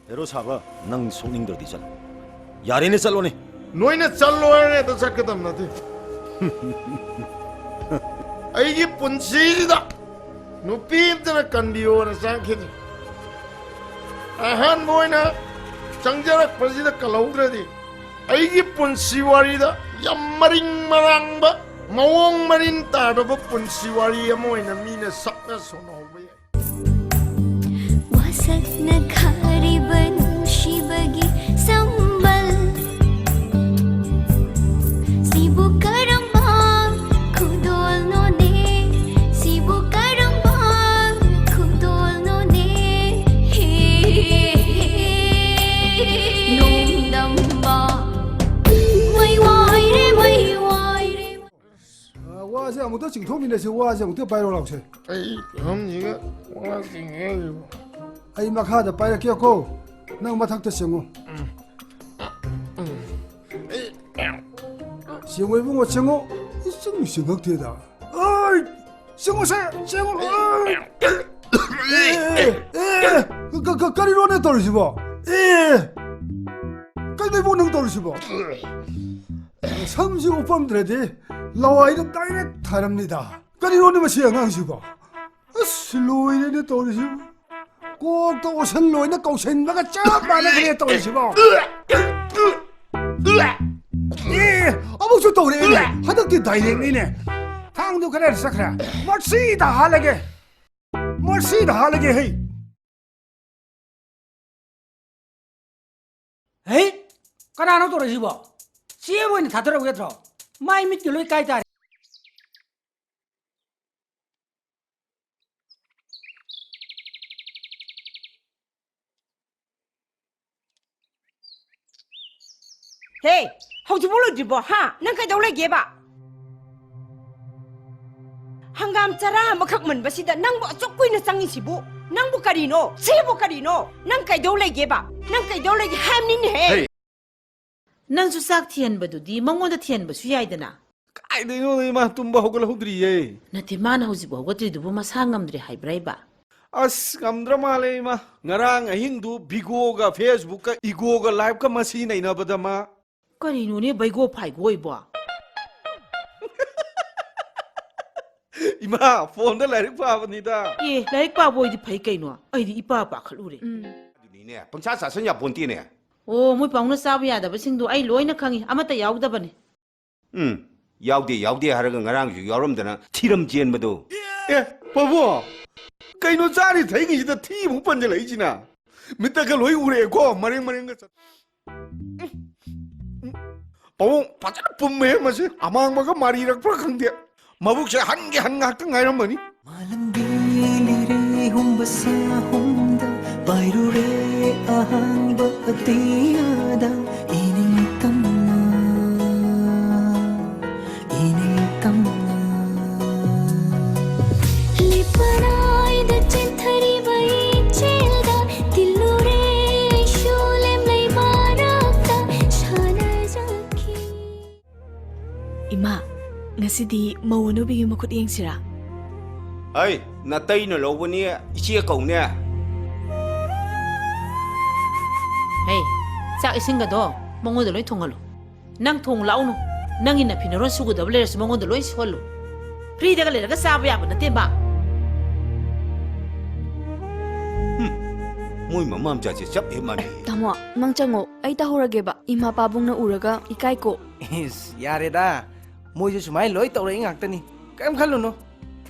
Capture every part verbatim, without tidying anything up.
Hero ꯁꯥꯕ, ꯅꯪ ꯁꯣꯛꯅꯤꯡꯗ꯭ꯔꯗꯤ ꯆꯠꯂꯣ꯫ ꯌꯥꯔꯦꯅꯦ, ꯆꯠꯂꯣꯅꯦ꯫ ꯅꯣꯏꯅ ꯆꯠꯂꯣ ꯍꯥꯏꯔꯦ, ꯑꯗ ꯆꯠꯀꯗꯕ ꯅꯠꯇꯦ꯫ ꯑꯩꯒꯤ ꯄꯨꯟꯁꯤꯁꯤꯗ ꯅꯨꯄꯤ ꯑꯝꯇꯅ ꯀꯟꯕꯤꯌꯣꯅ ꯆꯪꯉꯛꯈꯤꯅꯤ꯫ ꯑꯍꯥꯟꯕ ꯑꯣꯏꯅ ꯆꯪꯖꯔꯛꯄꯁꯤꯗ ꯀꯜꯍꯧꯗ꯭ꯔꯗꯤ ꯑꯩꯒꯤ ꯄꯨꯟꯁꯤ ꯋꯥꯔꯤꯗ ꯌꯥꯝ ꯃꯔꯤꯡ ꯃꯔꯥꯡꯕ, ꯃꯑꯣꯡ ꯃꯔꯤꯟ ꯇꯥꯗꯕ ꯄꯨꯟꯁꯤ ꯋꯥꯔꯤ ꯑꯃ ꯑꯣꯏꯅ ꯃꯤꯅ ꯁꯛꯅ ꯁꯣꯟꯅꯍꯧꯕ ꯌꯥꯏ꯫ ꯋꯥꯁꯛꯅ ꯈꯥꯔꯤꯕ ꯅꯨꯡꯁꯤꯕꯒꯤ ꯁꯝꯕꯜ ꯁꯤꯕꯨ ꯀꯔꯝꯕ ꯈꯨꯗꯣꯜꯅꯣꯅꯦ? ꯁꯤꯕꯨ ꯀꯔꯝꯕ ꯈꯨꯗꯣꯜꯅꯣꯅꯦ? ꯍꯦ, ꯅꯣꯡꯗꯝꯕ ꯃꯩ ꯋꯥꯏꯔꯦ, ꯃꯩ ꯋꯥꯏꯔꯦ꯫ ꯑ, ꯋꯥꯁꯦ ꯑꯃꯨꯛꯇ ꯆꯤꯡꯊꯣꯛꯃꯤꯟꯅꯁꯤ, ꯋꯥꯁꯦ ꯑꯃꯨꯛꯇ ꯄꯥꯏꯔꯣ ꯂꯥꯎꯁꯦ꯫ ꯑꯩ ꯐꯝꯁꯤꯒ ꯋꯥ ꯆꯤꯡꯉꯦ ꯍꯥꯏꯁꯤꯕꯣ꯫ ꯑꯩ ꯃꯈꯥꯗ ꯄꯥꯏꯔꯛꯀꯦꯀꯣ, ꯅꯪ ꯃꯊꯛꯇ ꯆꯤꯡꯉꯨ꯫ ꯆꯤꯡꯉꯨ ꯏꯕꯨꯡꯉꯣ, ꯆꯤꯡꯉꯨ꯫ ꯏꯆꯤꯡ ꯆꯤꯡꯉꯛꯇꯦꯗ꯫ ꯑꯩ! ꯆꯤꯡꯉꯨꯁꯦ! ꯆꯤꯡꯉꯨ! ꯑꯩ! ꯑꯦ! ꯑꯦ! ꯀ-, ꯀ-, ꯀꯔꯤꯅꯣꯅꯦ ꯇꯧꯔꯤꯁꯤꯕꯣ? ꯑꯦ! ꯀꯩꯅꯣ ꯏꯕꯨꯡꯉꯣ ꯅꯪ ꯇꯧꯔꯤꯁꯤꯕꯣ? ꯁꯝꯁꯤ ꯎꯞꯄꯝꯗ꯭ꯔꯗꯤ ꯂꯋꯥꯏꯗ direct ꯊꯥꯔꯝꯅꯤꯗ꯫ ꯀꯔꯤꯅꯣꯅꯦ ꯃꯁꯤ ꯑꯉꯥꯡꯁꯤꯕꯣ? ꯑꯁ, ꯂꯣꯏꯔꯦꯅꯦ ꯇꯧꯔꯤꯁꯤꯕꯨ꯫ ꯀꯣꯛꯇ ꯎꯁꯟ ꯂꯣꯏꯅ ꯀꯧꯁꯟꯕꯒ ꯆꯞ ꯃꯥꯟꯅꯈ꯭ꯔꯦ ꯇꯧꯔꯤꯁꯤꯕꯣ꯫ ꯑꯦ, ꯑꯃꯨꯛꯁꯨ ꯇꯧꯔꯛꯑꯦꯅꯦ꯫ ꯍꯟꯗꯛꯇꯤ directꯅꯤꯅꯦ꯫ ꯊꯥꯡꯗꯨ ꯈꯔ ꯆꯠꯈ꯭ꯔꯦ꯫ ꯃꯁꯤꯗ ꯍꯥꯠꯂꯒꯦ꯫ ꯃꯁꯤꯗ ꯍꯥꯠꯂꯒꯦ ꯍꯩ꯫ ꯍꯩ! ꯀꯅꯥꯅꯣ ꯇꯧꯔꯛꯏꯁꯤꯕꯣ? ꯆꯦꯕꯨ ꯑꯣꯏꯅ ꯊꯥꯗꯔꯛꯎ ꯌꯥꯗ꯭ꯔꯣ? ꯃꯥꯏ ꯃꯤꯠꯀ ꯂꯣꯏ ꯀꯥꯏ ꯇꯥꯔꯦ꯫ ꯍꯦ, ꯍꯧꯖꯤꯛꯐꯥꯎ ꯂꯣꯏꯗ꯭ꯔꯤꯕꯣ? ꯍꯥ? ꯅꯪ ꯀꯩꯗꯧ ꯂꯩꯒꯦꯕ? ꯍꯪꯒꯥꯝ ꯆꯔꯥ ꯑꯃꯈꯛ ꯃꯟꯕꯁꯤꯗ ꯅꯪꯕꯨ ꯑꯁꯨꯛ ꯀꯨꯏꯅ ꯆꯪꯉꯤꯁꯤꯕꯨ? ꯅꯪꯕꯨ ꯀꯔꯤꯅꯣ? ꯁꯤꯕꯨ ꯀꯔꯤꯅꯣ? ꯅꯪ ꯀꯩꯗꯧ ꯂꯩꯒꯦꯕ? ꯅꯪ ꯀꯩꯗꯧ ꯂꯩꯒꯦ ꯍꯥꯏꯕꯅꯤꯅꯦꯍꯦ? ꯍꯦ! ꯅꯪꯁꯨ ꯆꯥꯛ ꯊꯤꯍꯟꯕꯗꯨꯗꯤ ꯃꯉꯣꯟꯗ ꯊꯤꯍꯟꯕꯁꯨ ꯌꯥꯏꯗꯅ꯫ ꯀꯥꯏꯗꯩꯅꯣꯗ, ꯏꯃꯥ ꯇꯨꯝꯕ ꯍꯧꯒꯠꯍꯧꯗ꯭ꯔꯤꯌꯦ꯫ ꯅꯠꯇꯦ, ꯃꯥꯅ ꯍꯧꯖꯤꯛꯐꯥꯎ ꯍꯧꯒꯠꯇ꯭ꯔꯤꯗꯨꯕꯨ ꯃꯁꯥ ꯉꯝꯗ꯭ꯔꯦ ꯍꯥꯏꯕ꯭ꯔꯥ ꯏꯕ? ꯑꯁ, ꯉꯝꯗ꯭ꯔ ꯃꯥꯜꯂꯦ, ꯏꯃꯥ꯫ ꯉꯔꯥꯡ ꯑꯍꯤꯡꯗꯨ ꯕꯤꯒꯣꯒ ꯐꯦꯁꯕꯨꯛꯀ ꯏꯒꯣꯒ ꯂꯥꯏꯐꯀ ꯃꯁꯤ ꯅꯩꯅꯕꯗ ꯃꯥ꯫ ꯀꯔꯤꯅꯣꯅꯦ ꯕꯩꯒꯣ ꯐꯥꯏꯒꯣ ꯑꯣꯏꯕꯣ? ꯏꯃꯥ, ꯐꯣꯟꯗ ꯂꯥꯏꯔꯤꯛ ꯄꯥꯕꯅꯤꯗ꯫ ꯑꯦ, ꯂꯥꯏꯔꯤꯛ ꯄꯥꯕ ꯑꯣꯏꯗꯤ ꯐꯩ ꯀꯩꯅꯣ, ꯑꯩꯗꯤ ꯏꯄꯥ ꯄꯥꯈꯠꯂꯨꯔꯦ꯫ ꯎꯝ꯫ ꯑꯗꯨꯅꯤꯅꯦ, ꯄꯪꯆꯥ ꯆꯥꯁꯟ ꯌꯥꯄꯣꯟꯇꯦꯅꯦ꯫ ꯑꯣ, ꯃꯣꯏ ꯄꯥꯎꯅ ꯆꯥꯕ ꯌꯥꯗꯕꯁꯤꯡꯗꯣ ꯑꯩ ꯂꯣꯏꯅ ꯈꯪꯉꯤ, ꯑꯃꯠꯇ ꯌꯥꯎꯗꯕꯅꯦ꯫ ꯎꯝ, ꯌꯥꯎꯗꯦ, ꯌꯥꯎꯗꯦ ꯍꯥꯏꯔꯒ ꯉꯔꯥꯡꯁꯨ ꯌꯥꯎꯔꯝꯗꯅ ꯊꯤꯔꯝ ꯆꯦꯟꯕꯗꯣ꯫ ꯑꯦ, ꯄꯥꯕꯨꯡ, ꯀꯩꯅꯣ ꯆꯥꯔꯤ ꯊꯛꯏꯉꯩꯁꯤꯗ ꯊꯤ ꯑꯃꯨꯛ ꯄꯟꯁꯤꯜꯂꯛꯏꯁꯤꯅ? ꯃꯤꯠꯇꯒ ꯂꯣꯏ ꯎꯔꯦꯀꯣ, ꯃꯔꯦꯡ ꯃꯔꯦꯡꯒ ꯆꯠ-, ꯄꯥꯕꯨꯡ, ꯐꯖꯅ ꯄꯨꯝꯃꯦꯍꯦ ꯃꯁꯤ꯫ ꯑꯃꯥꯡꯕꯒ ꯃꯥꯔꯤꯔꯛꯄ꯭ꯔꯥ ꯈꯪꯗꯦ꯫ ꯃꯕꯨꯛꯁꯦ ꯍꯟꯒꯦ ꯍꯟ ꯉꯥꯛꯇ ꯉꯥꯏꯔꯝꯃꯅꯤ꯫ ꯃꯥꯂꯪꯒꯤ ꯂꯤꯔꯦ ꯍꯨꯝꯕ ꯁꯥ ꯍꯨꯝꯗ ꯄꯥꯏꯔꯨꯔꯦ ꯑꯍꯥꯟꯕ ꯑꯇꯤꯌꯥꯗ ꯏꯅꯤꯡꯇꯝꯅ, ꯏꯅꯤꯡꯇꯝꯅ꯫ ꯂꯤꯄꯅꯥꯏꯗ ꯆꯦꯟꯊꯔꯤꯕ ꯏꯆꯦꯜꯗ ꯇꯤꯜꯂꯨꯔꯦ ꯑꯩꯁꯨ ꯂꯦꯝꯂꯩ ꯃꯔꯛꯇ ꯁꯥꯟꯅꯖꯈꯤ꯫ ꯏꯃꯥ, ꯉꯁꯤꯗꯤ ꯃꯧ ꯑꯅꯧꯕꯤꯒꯤ ꯃꯈꯨꯠ ꯌꯦꯡꯁꯤꯔꯥ? ꯑꯩ ꯅꯇꯩꯅ ꯂꯧꯕꯅꯤ, ꯏꯆꯦ ꯀꯧꯅꯦ꯫ ꯍꯦ, ꯆꯥꯛ ꯏꯁꯤꯡꯒꯗꯣ ꯃꯉꯣꯟꯗ ꯂꯣꯏ ꯊꯣꯡꯍꯜꯂꯨ꯫ ꯅꯪ ꯊꯣꯡ ꯂꯥꯛꯎꯅꯨ꯫ ꯅꯪꯒꯤ ꯅꯐꯤ ꯅꯔꯣꯟ ꯁꯨꯒꯗꯕ ꯂꯩꯔꯁꯨ ꯃꯉꯣꯟꯗ ꯂꯣꯏ ꯁꯨꯍꯜꯂꯨ꯫ ꯐ꯭ꯔꯤꯗꯒ ꯂꯩꯔꯒ ꯆꯥꯕ ꯌꯥꯕ ꯅꯠꯇꯦ ꯃꯥ꯫ ꯍꯨꯝ, ꯃꯣꯏ ꯃꯃꯥ ꯃꯆꯥꯁꯦ ꯆꯞ ꯍꯦꯛ ꯃꯥꯟꯅꯩ꯫ ꯇꯥꯃꯣ, ꯅꯪ ꯆꯪꯉꯣ꯫ ꯑꯩ ꯇꯧꯍꯧꯔꯒꯦꯕ꯫ ꯏꯃꯥ ꯄꯥꯕꯨꯡꯅ ꯎꯔꯒ ꯏꯀꯥꯏꯀꯣ꯫ ꯏꯁ, ꯌꯥꯔꯦꯗ꯫ ꯃꯣꯏꯁꯨ ꯁꯨꯃꯥꯏꯅ ꯂꯣꯏ ꯇꯧꯔꯛꯏ ꯉꯥꯛꯇꯅꯤ꯫ ꯀꯔꯤꯝ ꯈꯜꯂꯨꯅꯨ꯫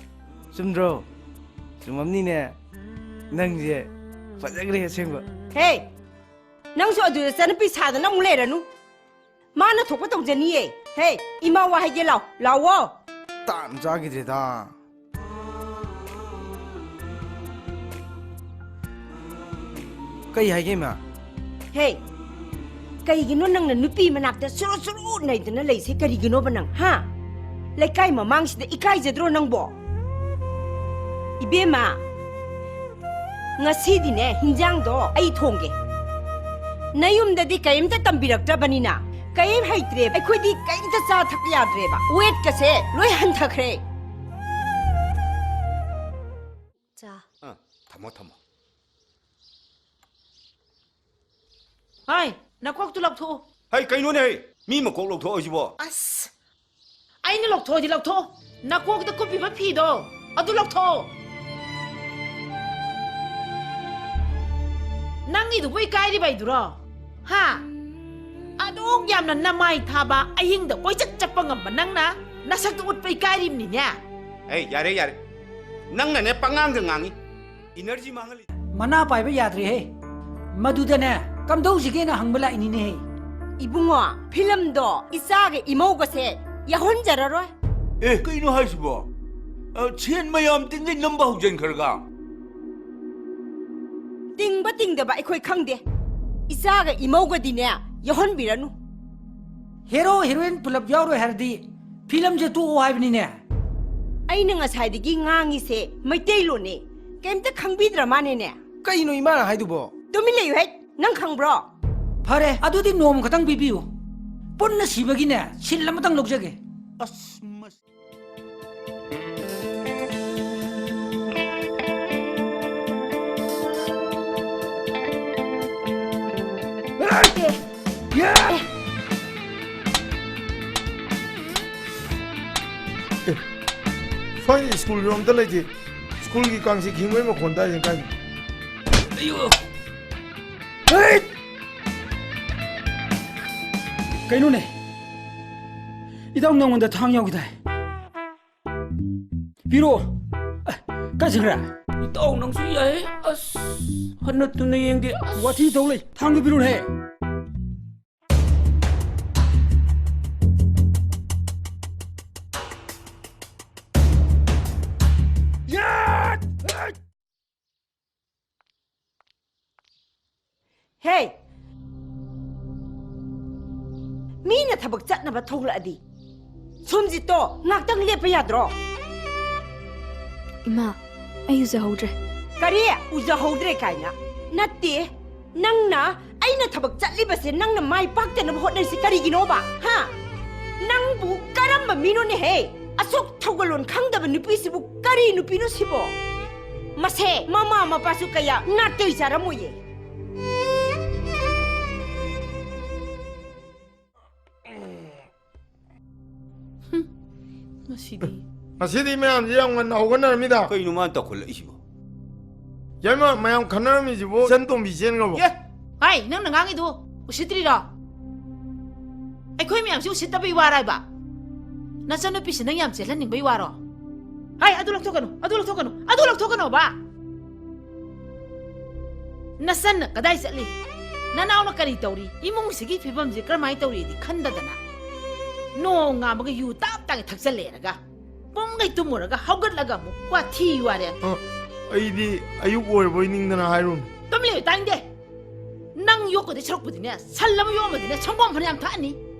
ꯆꯨꯝꯗ꯭ꯔꯣ? ꯆꯨꯝꯃꯝꯅꯤꯅꯦ꯫ ꯅꯪꯁꯦ ꯐꯖꯈ꯭ꯔꯦ ꯑꯁꯦꯡꯕ꯫ ꯍꯦ! ꯅꯪꯁꯨ ꯑꯗꯨꯗ ꯆꯠꯅꯄꯤ ꯁꯥꯗꯅ ꯑꯃꯨꯛ ꯂꯩꯔꯅꯨ꯫ ꯃꯥꯅ ꯊꯣꯛꯄ ꯇꯧꯖꯅꯤꯌꯦ꯫ ꯍꯦ, ꯏꯃꯥ ꯋꯥ ꯍꯥꯏꯒꯦ ꯂꯥꯎ, ꯂꯥꯎꯋꯣ꯫ ꯇꯥꯟ ꯆꯥꯈꯤꯗ꯭ꯔꯦꯗ꯫ ꯀꯩ ꯍꯥꯏꯒꯦ, ꯏꯃꯥ? ꯍꯦ, ꯀꯩꯒꯤꯅꯣ ꯅꯪꯅ ꯅꯨꯄꯤ ꯃꯅꯥꯛꯇ ꯆꯨꯔꯨ ꯆꯨꯔꯨ ꯅꯩꯗꯅ ꯂꯩꯁꯦ ꯀꯔꯤꯒꯤꯅꯣꯕ ꯅꯪ, ꯍꯥ? ꯂꯩꯀꯥꯏ ꯃꯃꯥꯡꯁꯤꯗ ꯏꯀꯥꯏꯖꯗ꯭ꯔꯣ ꯅꯪꯕꯣ? ꯏꯕꯦꯝꯃ, ꯉꯁꯤꯗꯤꯅꯦ, ꯍꯤꯟꯖꯥꯡꯗꯣ ꯑꯩ ꯊꯣꯡꯒꯦ꯫ ꯅꯌꯨꯝꯗꯗꯤ ꯀꯔꯤꯝꯇ ꯇꯝꯕꯤꯔꯛꯇ꯭ꯔꯕꯅꯤꯅ ꯀꯔꯤꯝ ꯍꯩꯇ꯭ꯔꯦ꯫ ꯑꯩꯈꯣꯏꯗꯤ ꯀꯔꯤꯝꯇ ꯆꯥ ꯊꯛꯄ ꯌꯥꯗ꯭ꯔꯦꯕ꯫ ꯋꯦꯠꯀꯁꯦ ꯂꯣꯏ ꯍꯟꯊꯈ꯭ꯔꯦ꯫ ꯆꯥ꯫ ꯑꯥ, ꯊꯝꯃꯣ, ꯊꯝꯃꯣ꯫ ꯍꯥꯏ, ꯅꯀꯣꯛꯇꯨ ꯂꯧꯊꯣꯛꯎ꯫ ꯍꯩ, ꯀꯩꯅꯣꯅꯦ, ꯍꯩ? ꯃꯤ ꯃꯀꯣꯛ ꯂꯧꯊꯣꯛꯑꯣ ꯍꯥꯏꯁꯤꯕꯣ? ꯑꯁ, ꯑꯩꯅ ꯂꯧꯊꯣꯛꯑꯗꯤ ꯂꯧꯊꯣꯛꯑꯣ꯫ ꯅꯀꯣꯛꯇ ꯀꯨꯞꯄꯤꯕ ꯐꯤꯗꯣ, ꯑꯗꯨ ꯂꯧꯊꯣꯛꯑꯣ꯫ ꯅꯪꯒꯤꯗꯨꯕꯨ ꯏꯀꯥꯏꯔꯤꯕ ꯑꯩꯗꯨꯔꯣ? ꯍꯥ? ꯑꯗꯨꯛ ꯌꯥꯝꯅ ꯅꯃꯥꯏ ꯊꯥꯕ, ꯑꯍꯤꯡꯗ ꯀꯣꯏꯆꯠ ꯆꯠꯄ ꯉꯝꯕ ꯅꯪꯅ ꯅꯁꯛꯇꯨ ꯎꯠꯄ ꯏꯀꯥꯏꯔꯤꯕꯅꯤꯅꯦ꯫ ꯑꯩ, ꯌꯥꯔꯦ, ꯌꯥꯔꯦ꯫ ꯅꯪꯅꯅꯦ ꯄꯉꯥꯡꯗ ꯉꯥꯡꯉꯤ꯫ Energy ꯃꯥꯡꯍꯜꯂꯤ꯫ ꯃꯅꯥ ꯄꯥꯏꯕ ꯌꯥꯗ꯭ꯔꯦꯍꯦ꯫ ꯃꯗꯨꯗꯅꯦ, ꯀꯝꯗꯧꯁꯤꯒꯦꯅ ꯍꯪꯕ ꯂꯥꯛꯏꯅꯤꯅꯦꯍꯦ꯫ ꯏꯕꯨꯡꯉꯣ, ꯐꯤꯂꯝꯗꯣ ꯏꯆꯥꯒ ꯏꯃꯧꯒꯁꯦ ꯌꯥꯎꯍꯟꯖꯔꯔꯣꯏ꯫ ꯑꯦ, ꯀꯩꯅꯣ ꯍꯥꯏꯁꯤꯕꯣ? ꯑ, ꯁꯦꯟ ꯃꯌꯥꯝ ꯇꯤꯡꯉꯩ ꯅꯝꯕ ꯍꯧꯖꯤꯟꯈ꯭ꯔꯒ? ꯇꯤꯡꯕ ꯇꯤꯡꯗꯕ ꯑꯩꯈꯣꯏ ꯈꯪꯗꯦ꯫ ꯏꯆꯥꯒ ꯏꯃꯧꯒꯗꯤꯅꯦ, ꯌꯥꯎꯍꯟꯕꯤꯔꯅꯨ꯫ ꯍꯦꯔꯣ ꯍꯦꯔꯣꯏꯟ ꯄꯨꯂꯞ ꯌꯥꯎꯔꯣꯏ ꯍꯥꯏꯔꯗꯤ ꯐꯤꯂꯝꯁꯦ ꯇꯣꯛꯑꯣ ꯍꯥꯏꯕꯅꯤꯅꯦ꯫ ꯑꯩꯅ ꯉꯁꯥꯏꯗꯒꯤ ꯉꯥꯡꯉꯤꯁꯦ ꯃꯩꯇꯩꯂꯣꯟꯅꯦ꯫ ꯀꯩꯝꯇ ꯈꯪꯕꯤꯗ꯭ꯔ ꯃꯥꯅꯦꯅꯦ꯫ ꯀꯩꯅꯣ ꯏꯃꯥꯅ ꯍꯥꯏꯗꯨꯕꯣ? ꯇꯨꯃꯤꯟ ꯂꯩꯌꯨ ꯍꯦ, ꯅꯪ ꯈꯪꯕ꯭ꯔꯣ? ꯐꯔꯦ, ꯑꯗꯨꯗꯤ ꯅꯣꯡꯃ ꯈꯛꯇꯪ ꯄꯤꯕꯤꯌꯨ꯫ ꯄꯨꯟꯅ ꯁꯤꯕꯒꯤꯅꯦ, ꯁꯤꯟ ꯑꯃꯇꯪ ꯂꯧꯖꯒꯦ꯫ ꯑꯁ, ꯃꯁ- ꯑꯦ, ꯁ꯭ꯋꯥꯏꯗ ꯁ꯭ꯀꯨꯜ ꯌꯣꯝꯇ ꯂꯩꯇꯦ꯫ ꯁ꯭ꯀꯨꯜꯒꯤ ꯀꯥꯡꯁꯤ ꯈꯤꯡꯕꯩ ꯃꯈꯣꯟ ꯇꯥꯏꯁꯦ ꯀꯥꯏꯗ? ꯑꯌꯣ! ꯍꯩꯠ! ꯀꯩꯅꯣꯅꯦ? ꯏꯇꯥꯎ, ꯅꯉꯣꯟꯗ ꯊꯥꯡ ꯌꯥꯎꯈꯤꯗꯥꯏ? ꯄꯤꯔꯛꯑꯣ꯫ ꯑꯦ, ꯀꯥꯏ ꯆꯠꯈ꯭ꯔꯦ? ꯏꯇꯥꯎ, ꯅꯪꯁꯨ ꯌꯥꯏꯍꯦ꯫ ꯑꯁ, ꯍꯟꯅ ꯇꯨꯟꯅ ꯌꯦꯡꯗꯦ꯫ ꯑꯁ꯫ ꯋꯥꯊꯤ ꯇꯧ ꯂꯩ꯫ ꯊꯥꯡꯗꯨ ꯄꯤꯔꯛꯎꯅꯦꯍꯦ꯫ ꯌꯥꯠ! ꯍꯦ! ꯃꯤꯅ ꯊꯕꯛ ꯆꯠꯅꯕ ꯊꯣꯛꯂꯛꯑꯗꯤ, ꯁꯣꯝꯖꯤꯠꯇꯣ ꯉꯥꯛꯇꯪ ꯂꯦꯞꯄ ꯌꯥꯗ꯭ꯔꯣ? ꯏꯃꯥ, ꯑꯩ ꯎꯖꯍꯧꯗ꯭ꯔꯦ꯫ ꯀꯔꯤ? ꯎꯖꯍꯧꯗ꯭ꯔꯦ ꯀꯥꯏꯅ? ꯅꯠꯇꯦ, ꯅꯪꯅ ꯑꯩꯅ ꯊꯕꯛ ꯆꯠꯂꯤꯕꯁꯦ ꯅꯪꯅ ꯃꯥꯏ ꯄꯥꯛꯇꯅꯕ ꯍꯣꯠꯅꯔꯤꯁꯤ ꯀꯔꯤꯒꯤꯅꯣꯕ? ꯍꯥ? ꯅꯪꯕꯨ ꯀꯔꯝꯕ ꯃꯤꯅꯣꯅꯦꯍꯦ? ꯑꯁꯨꯛ ꯊꯧꯒꯜꯂꯣꯟ ꯈꯪꯗꯕ ꯅꯨꯄꯤꯁꯤꯕꯨ ꯀꯔꯤ ꯅꯨꯄꯤꯅꯣ ꯁꯤꯕꯣ? ꯃꯁꯦ ꯃꯃꯥ ꯃꯄꯥꯁꯨ ꯀꯌꯥ ꯅꯥꯇꯩ ꯆꯥꯔꯝꯃꯣꯏꯌꯦ꯫ ꯉꯁꯤꯗꯤ꯫ ꯉꯁꯤꯗꯤ ꯃꯌꯥꯝꯁꯦ ꯌꯥꯝ ꯉꯟꯅ ꯍꯧꯒꯠꯅꯔꯝꯃꯤꯗ꯫ ꯀꯩꯅꯣ ꯃꯥꯅ ꯇꯧꯈꯠꯂꯛꯏꯁꯤꯕꯣ? ꯌꯥꯏꯃ, ꯃꯌꯥꯝ ꯈꯟꯅꯔꯝꯃꯤꯁꯤꯕꯣ ꯏꯆꯟ ꯇꯣꯝꯕꯤ ꯆꯦꯟꯈ꯭ꯔꯕꯣ? ꯑꯦ! ꯍꯥꯏ, ꯅꯪꯅ ꯉꯥꯡꯉꯤꯗꯨ ꯎꯁꯤꯠꯇ꯭ꯔꯤꯔꯣ? ꯑꯩꯈꯣꯏ ꯃꯌꯥꯝꯁꯤ ꯎꯁꯤꯠꯇꯕꯩ ꯋꯥꯔ ꯍꯥꯏꯕ? ꯅꯆꯟꯅꯨꯄꯤꯁꯤ ꯅꯪ ꯌꯥꯝ ꯆꯦꯜꯍꯟꯅꯤꯡꯕꯩ ꯋꯥꯔꯣ? ꯍꯥꯏ, ꯑꯗꯨ ꯂꯧꯊꯣꯛꯀꯅꯨ, ꯑꯗꯨ ꯂꯧꯊꯣꯛꯀꯅꯨ, ꯑꯗꯨ ꯂꯧꯊꯣꯛꯀꯅꯣꯕ! ꯅꯆꯟꯅ ꯀꯗꯥꯏ ꯆꯠꯂꯤ? ꯅꯅꯥꯎꯅ ꯀꯔꯤ ꯇꯧꯔꯤ? ꯏꯃꯨꯡꯁꯤꯒꯤ ꯐꯤꯕꯝꯁꯤ ꯀꯔꯝꯍꯥꯏꯅ ꯇꯧꯔꯤꯗꯤ ꯈꯟꯗꯗꯅ, ꯅꯣꯡ ꯉꯥꯟꯕꯒ ꯌꯨ ꯇꯥꯞ ꯇꯥꯒꯩ ꯊꯛꯆꯜꯂꯦꯔꯒ, ꯄꯨꯝꯒꯩ ꯇꯨꯝꯃꯨꯔꯒ ꯍꯧꯒꯠꯂꯒ ꯑꯃꯨꯛ ꯋꯥꯊꯤ ꯋꯥꯔꯦꯝ꯫ ꯑ, ꯑꯩꯗꯤ ꯑꯌꯨꯛ ꯑꯣꯏꯔꯕꯣꯏ ꯅꯤꯡꯗꯅ ꯍꯥꯏꯔꯨꯅꯨ꯫ ꯇꯨꯝꯂꯤꯕ ꯇꯥꯅꯤꯡꯗꯦ꯫ ꯅꯪ ꯌꯣꯛꯀꯗꯣꯏ ꯁꯔꯨꯛꯄꯨꯗꯤꯅꯦ, ꯁꯜ ꯑꯃ ꯌꯣꯛꯑꯝꯃꯗꯤꯅꯦ, ꯁꯪꯒꯣꯝ ꯐꯅ ꯌꯥꯝ ꯊꯛꯑꯅꯤ꯫